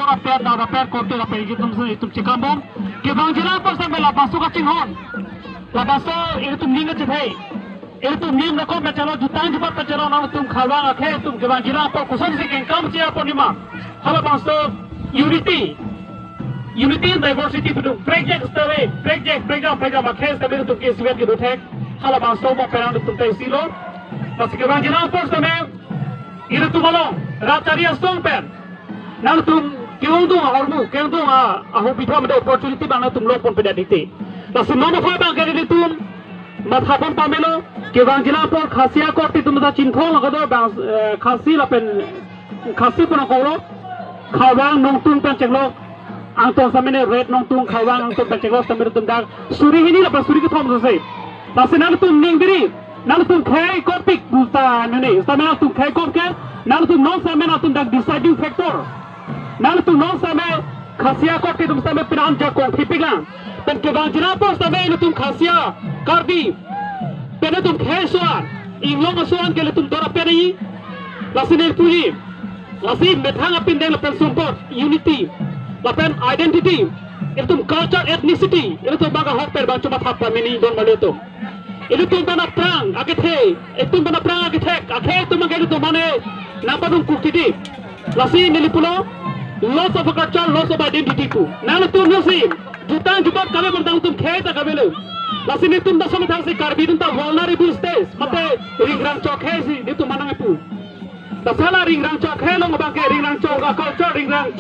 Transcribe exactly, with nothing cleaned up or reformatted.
Aper da aper korte aper itum se itum chekambom. Kevang jilang apor sitame labangso kachinghon. Labangso itum ning kachethei. Itum ning na kom pachalo, jutang jubat pachalo, nangtum Kharvang akhei atum kevang jilang apor kosonsi kengkam chea apor nima. Halabangso unity. Unity in diversity pu do. Prekjak sitame, prekjak, prekjak, prekjak akhei sitame itum ke sivet kedo thek. Halabangso mo perang itum ta isi lo. Lasi kevang jilang apor sitame itum along rat chari asong pen nangtum ke-ongdung ahormu, ke-ongdung a, ahobitha mate opportunity abang nangtum longpon pedet titi. Lasi non aphi abang ke nelitum mathapon pamelo, kevang jilang apor Khasi akorte atum ta Chinthong lake do bang, eh, Khasi lapen Khasi puna kolo, Kharvang nongtung pen chenglok, angtong sitame ne red nongtung, Kharvang angtong pen chenglok sitame itum dak suri hini lapen suri kethom sose. Lasi nangtum ning biri, nangtum khei kopik buta nune, sitame nangtum khei kop ke, nangtum non sitame nangtum dak deciding factor. Nangtum non sitame Khasi akorte atum sitame penang jakong thipiklang. Pen kevang jilang apor sitame nangtum Khasi, Karbi, pen nangtum khei aso-an, inglong aso-an ke nangtum dora pen i. Lasi neli puji. Lasi methang apindeng lapen sumpot, unity, lapen identity, itum culture, ethnicity, itum bang ahok pen bang chuma thap pamini don malitum. Itum pen aphrang akethe, itum pen aphrang akethek, akhei atum abang ke itum mane nangpadung kuk titi. Lasi neli pulo, loss of a culture, loss of identity pu. Nangtum nangsi jutang jubat kave bang nangtum khei ta kavelo. Lasi nelitum ta somethang si Karbi atum ta vulnerable stage, mate ringrang chok khei si nelitum manang pu. Ta sala ringrang chok khei along abang ke ringrang chok a-culture, ringrang chok